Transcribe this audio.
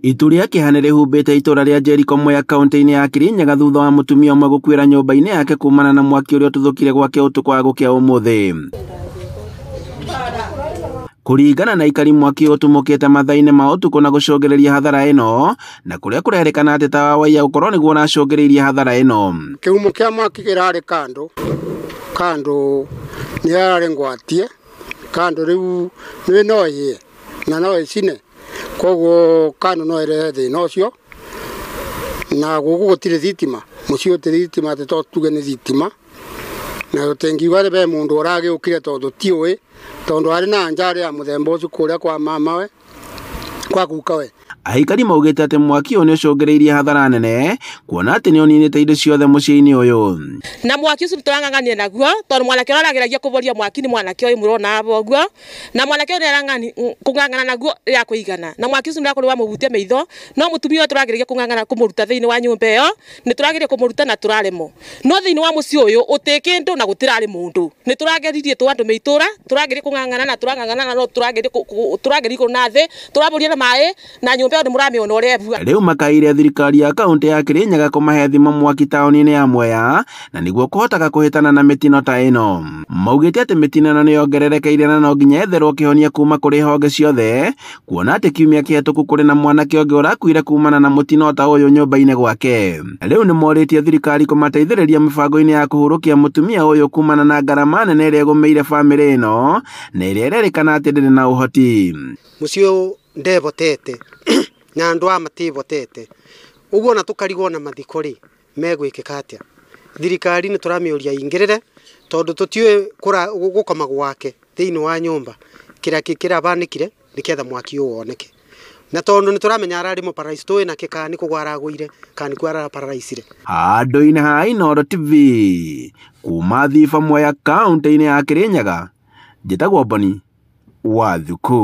Itu rĩa kĩeha nĩrĩhumbĩte itũra rĩa Jericho Mwea kaunti-inĩ ya Kirinyaga thutha wa mũtumia ũmwe gũkuĩra nyũmba-inĩ yake kumana na mwaki ũrĩa ũtuthũkire gwake ũtukũ wa gũkĩa ũmũthĩ. Kũringana na aikari mwaki ũtumũkĩte mathaa-inĩ ma ũtukũ na gũcũngĩrĩria hathara ĩno, na kũrĩa kũrerĩkana atĩ tawa waiya gũkorwo nĩguo ũracũngĩrĩirie hathara ĩno. Kĩhumo kĩa mwaki kĩrarĩ kando kando nĩ yararĩ ngwatie kando rĩu nĩ no ĩhĩe na no ĩcine, koguo kando no ĩrehe thĩna ũcio, na gũkũ gũtirĩ thitima, mũciĩ ũtirĩ thitima, atĩ to tuge nĩ thitima, na tũtingiuga be mũndũ ũragĩũkire tondũ tiũĩ, tondũ arĩ na nja ya mũthemba ũcio kũrĩa kwa mamawe kwa gukawe. Aikari maugĩte atĩ mwaki ũyũ nĩũcũngĩrĩirie hathara nene kuona atĩ nĩũninĩte indo ciothe mũciĩ-inĩ ũyũ. Na mwaki ũcio nĩtũrang'ang'anire naguo tondũ mwanake ũrĩa ũrageragia kũboria mwaki nĩ mwanake ũyũ mũrona haha ũguo, na mwanake ũyũ nĩarang'ani kũng'ang'ana naguo rĩa kũigana, na mwaki ũcio nĩũrakorwo wamũhutia maitho, no mũtumia ũyũ tũrageria kũng'ang'ana kũmũruta thĩinĩ wa nyũmba ĩyo, nĩtũrageria kũmũruta na tũraremwo, no thĩinĩ wa mũciĩ ũyũ ũtĩ kĩndũ na gũtirarĩ mũndũ. Nĩtũrageririe tũ andũ me itũra, tũrageria kũng'ang'ana na tũrang'ang'ana na no tũrageria tũrageria igũrũ na thĩ, tũraboria na maĩ na nyũmba ĩyo nĩmũramĩona ũrĩa ĩbua. Rĩu makaire thirikari ya kaunti ya Kirinyaga kũmahe thimo mwaki taũni-inĩ ya Mwea na nĩguo kũhotaga kũhĩtana na mĩtino ta ĩno. Maugĩte atĩ mĩtino ĩno nĩyongererekeire na no nginya yetherwo kĩhonia kuma kũrĩ honge ciothe, kuona atĩ kiumia kĩhetũku kũrĩ na mwanake ũngĩ ũrakuire kumana na mũtino ta ũyũ nyũmba-inĩ gwake. Rĩu nĩmorĩtie thirikari kũmateithĩrĩria mĩbango-inĩ ya kũhurũkia mũtumia ũyũ kumana na ngarama nene ĩrĩa ĩgũmĩire bamĩrĩ ĩno na ĩrĩa ĩrerĩkana atĩ ndĩrĩ na ũhoti. Mũciĩ ũyũ ndebotete na andũ aya matibotete ũguo ona tũkarigwo na mathiko rĩ megwĩkĩka atĩa. Thirikari nĩ tũramĩũria ingĩrĩre tondũ tũtiũĩ gũkoma gwake thĩinĩ wa nyũmba kĩrĩa kĩrabanĩkire nĩketha mwaki ũyũ woneke, na tondũ nĩ tũramenya ararĩ mũparalyze tũĩ nake kana nĩ kũgwa aragũire kana nĩ kũ araparalyzire. Handũ-inĩ ha Inooro TV kuma Thiba Mwea kaunti-inĩ ya Kirinyaga, njĩtagwo Boni wa Thuku.